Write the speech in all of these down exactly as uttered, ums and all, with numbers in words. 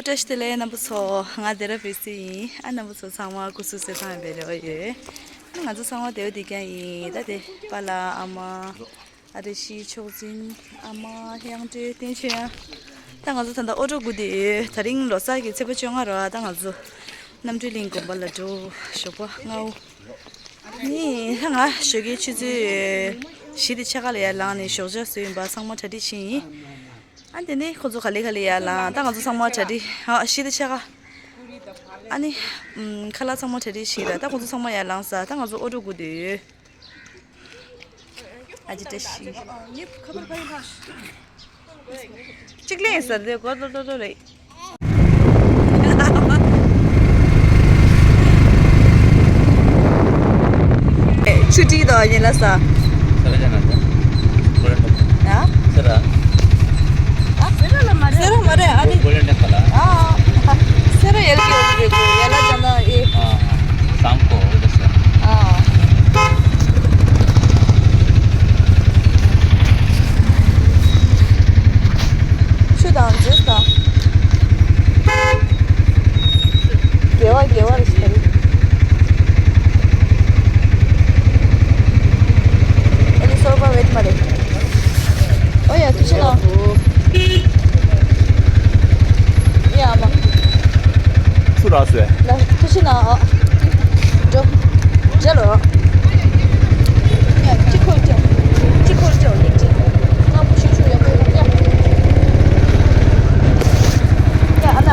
བཀྲ་ཤིས་བདེ་ལེགས་རྣམ་པ་ཚོ། ང་སྡེ་ར་བྷི་སི་ཡིན། ཨ་རྣམ་པ་ཚོ་ཚང་མ་སྐུ་གཟུགས་གསལ་ཐང་ཡང་བེ་རེ་བ་ཡོད། ཨ་ང་ཚོ་ཚང་མ་སྡེ་བ་བདེ་རྐྱང་ཡིན། ད་དེ་པཱ་ལགས་ཨ་མ། ཨ་རེ་ཤི་ཕྱོགས་འཛིན་ཨ་མ་དབྱངས་སྒྲོལ་བསྟན་ཆོས་དབྱངས། ད་ང་ཚོ་ད་ལྟ་ཨོ་ཊོ་སྒུག་བསྡད་ཡོད། དེ་རིང་ལོ་གསར་གྱི་ཚེས་པ་བཅོ་ལྔ་རེད་བ། ད་ང་ཚོ་རྣམ་གྲོལ་གླིང་དགོན་པ་ལ་འགྲོ། ཞོགས་པ་སྔ་པོ། ནི་ད་ང་ཞོགས་ཀའི་ཆུ་ཚོད་བཞི་དང་ཕྱེད་ཀ་ལ་ཡར་ལངས་ནས་ཞོགས་ཇ་བཟོས་ཡིན་པ། ཚང་མ་གྲ་སྒྲིག་བྱས་ཡིན། ཨ་དེ་ནས་ཁོ་ཚོ་ག་ལེ་ག་ལེ་ཡར་ལངས། ད་ང་ཚོ་ཚང་མ་གྲ་སྒྲིག་ཨ་བཞི་དང་ཕྱེད་ཀ། ཨ་ནི་ཨམ་ཁ་ལག་ཚང་མ་གྲ་སྒྲིག་བྱས་ར། ད་ཁོ་ཚོ་ཚང་མ་ཡར་ལངས་ས། ད་ང་ཚོ་ཨོ་ཊོ་སྒུག་བསྡད་ཡོད། ཨ་ཅེ་བཀྲ་ཤིས། གཅིག་ལེན་ཟེར་དེ་གོ་ཏོ་ཏོ་ཏོ་རེད། ཆུ་ཊི་དང་ཡིན་ལ་ས། ས་ར་ཅ་ན་ཏ། གོ་ལ་ཏོ། ཡ། ས་ར། ཨ་ས་ར་ལ་མ་རེད། ས་ར་མ་རེད། ཨ་ནི་གོ་ལ་ནེ་ཁ་ལ། ཨ་ས་ར་ཡལ་གི་ཡོད་རེད་གོ། ཡལ་ལ་ཅ་ན་ཨེ། ཨ་ཨ་སང་གོ་འོ་ད་ས། ཨ། ཆུ་དང་ཇུས་དང་། དགེ་བ་དགེ་བ་རེ་ཞིག་རེད། ཨ་ནི་སོར་པ་ཝེད་མ་རེད། ཨོ་ཡ་ཐུགས་རྗེ་གནང་། ཡ་མ། ཚུར་རག་སོས། ལ་ཐུགས་རྗེ་གནང་། ཨ་འགྲོ། རྗེས་ལ་རོགས། ཡ་གཅིག་ཁོལ་ཅོ། གཅིག་ཁོལ་ཅོ་ཡིན་གཅིག་ང་བུ་ཤུགས་ཤུགས་ཡོད་མ་རེད། ཡ་ཡ་ཨ་ན།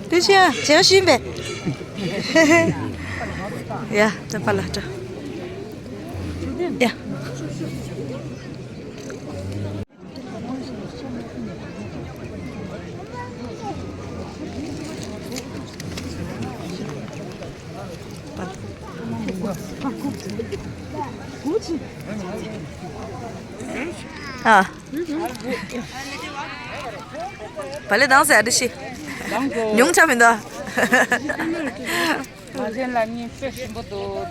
དེ་བྱས་བྱས་བཞིན་པས། ཡ་ད་ཕར་ལ་འགྲོ། ཡ། ཨ། བ་ལེ་དང་ཟེར་ཨ་འདྲ་ཞིག་ཉུང་ཆ་མི་འདུག་མ་གཞན་ལ་ངའི་དཔེ་ཞིམ་པོ་འདུག་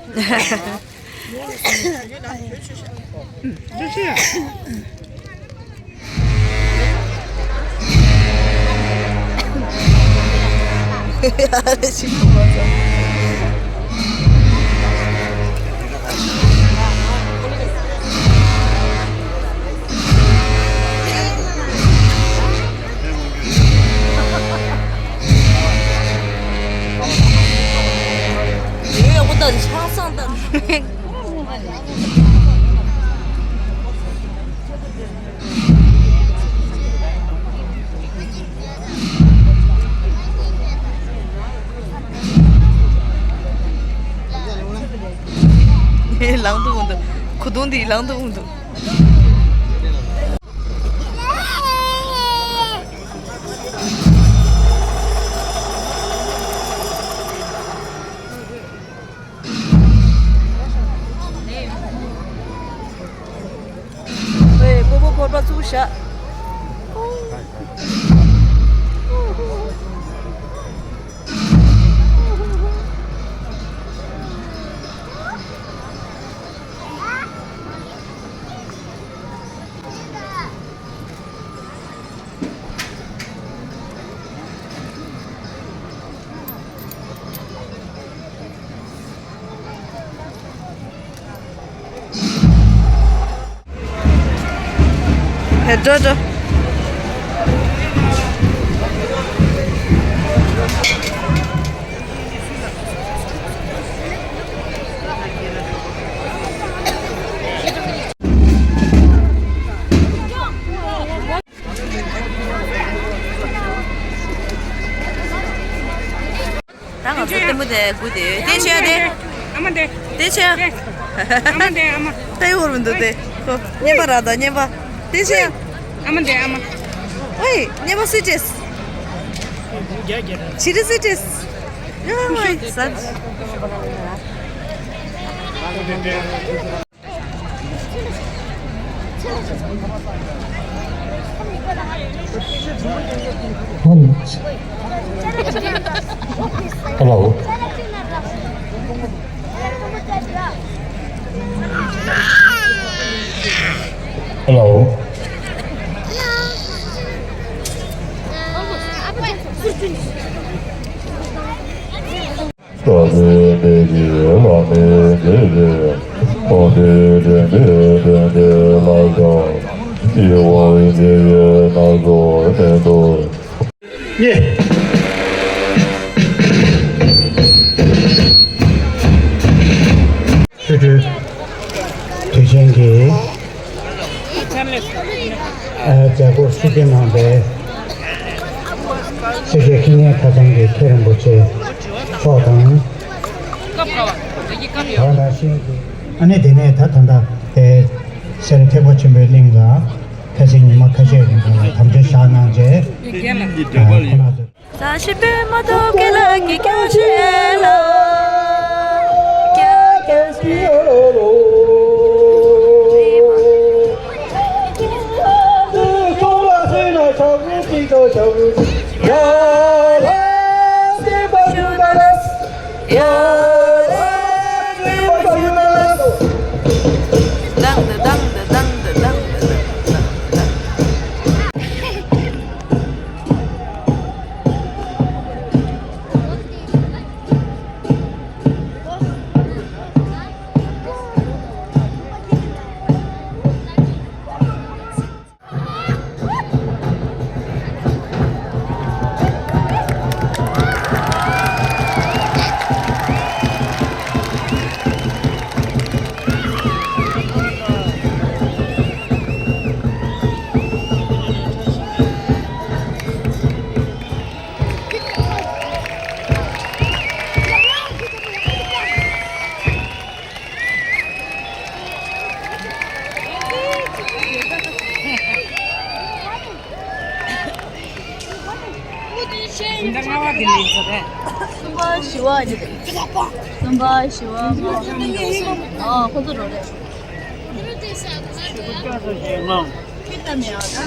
ལང་དུ་འོང་དུ། ཁུ་དུང་འདི་ལང་དུ་འོང་དུ། ཨེ། སྤོ་བོ་ཕོར་པ་བཙུགས་བཞག་འགྲོ་འགྲོ། ད་ང་ཚོ་ལྟད་མོ་དེ་སྒུག་བསྡད་ཡོད། དེ་ཆེ་ཡ་དེ། ཨ་མ་དེ། དེ་ཆེ་ཡ། ཨ་མ་དེ་ཨ་མ། ལྟ་ཡི་འོར་མི་འདུག་དེ། ཁོ་རྔན་པ་རག་ད་རྔན་པ། དེ་ཆེ་ཡ། ཨ་མ་དེ་ཨ་མ། ཨོའི་རྔན་པ་སུས་སྤྲད། ཕྱི་རི་སུས་སྤྲད། ཡ་ཝའི་ཟ། Hello. Hello. ཆོས་སྒྲོན་དུས་ཆེན་གྱི་ཨ་མཛད་སྒོར་ཆིབས་བསྒྱུར་གནང་བའི་སེར་བྱེས་མཁས་སྙན་མཐའ་ཚང་གི་མཁན་རིན་པོ་ཆེ་མཆོག་དང་། ད་ནང་བཞིན་གྱི་ཨ་ནི་དེ་ནས་ད་ད་ལྟ་དེ་སེ་ར་ཐེག་པ་ཆེན་པོའི་གླིང་ལ་ཕལ་ཆེར་ཉི་མ་ཁ་ཤས་རིང་ལ་དམ་བཅའ་བཞག་གནང་རྗེས་ཁོ་ན་ཚོ། ས་ཤི་པའི་མ་ཐོབ་ཀྱི་ལ་གི་སྐྱོ་ཤས་ལ། སྐྱོ་སྐྱོ་ཤས་ལ། གསུམ་པ་བཞི་པ་ཨ་ནི་རེད། གསུམ་པ་བཞི་པ་ལྔ་པ། ཨ་ཁོ་ཚོ་རོ་རེད། ཁྱོད་ལྟ་མེད་ཨ།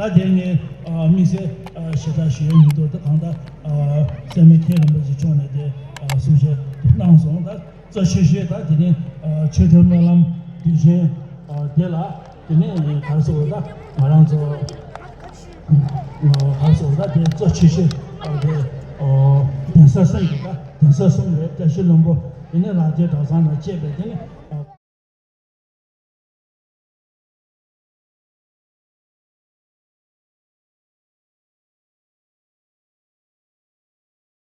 ད་དེ་ངས་དམིགས་བསལ་ཞེ་དྲག་ཞུ་ཡ་མི་འདུག་ད་གང་ལྟར་སེམས་མེད་མཁན་རིན་པོ་ཆེ་མཆོག་ནས་དེ་གསུང་བཤད་གནང་སོང་། ད་གཙོ་ཆེ་ཤོས་ད་དེ་ནི་ཆོས་སྒྲོན་སྨོན་ལམ་དུས་ཆེན་དེ་ལ་དེ་ནི་ག་རེ་ཟེར་དགོས། ད་ང་རང་ཚོ་ག་རེ་ཟེར་དགོས། ད་དེ་གཙོ་ཆེ་ཤོས་དེ་གདན་ས་གསུམ་གྱི་ད་གདན་ས་གསུམ་རེད། བཀྲ་ཤིས་ལྷུན་པོ། དེ་ནི་ལག་མཇལ་གྲྭ་ཚང་དང་བཅས་པའི་དེ་ནི།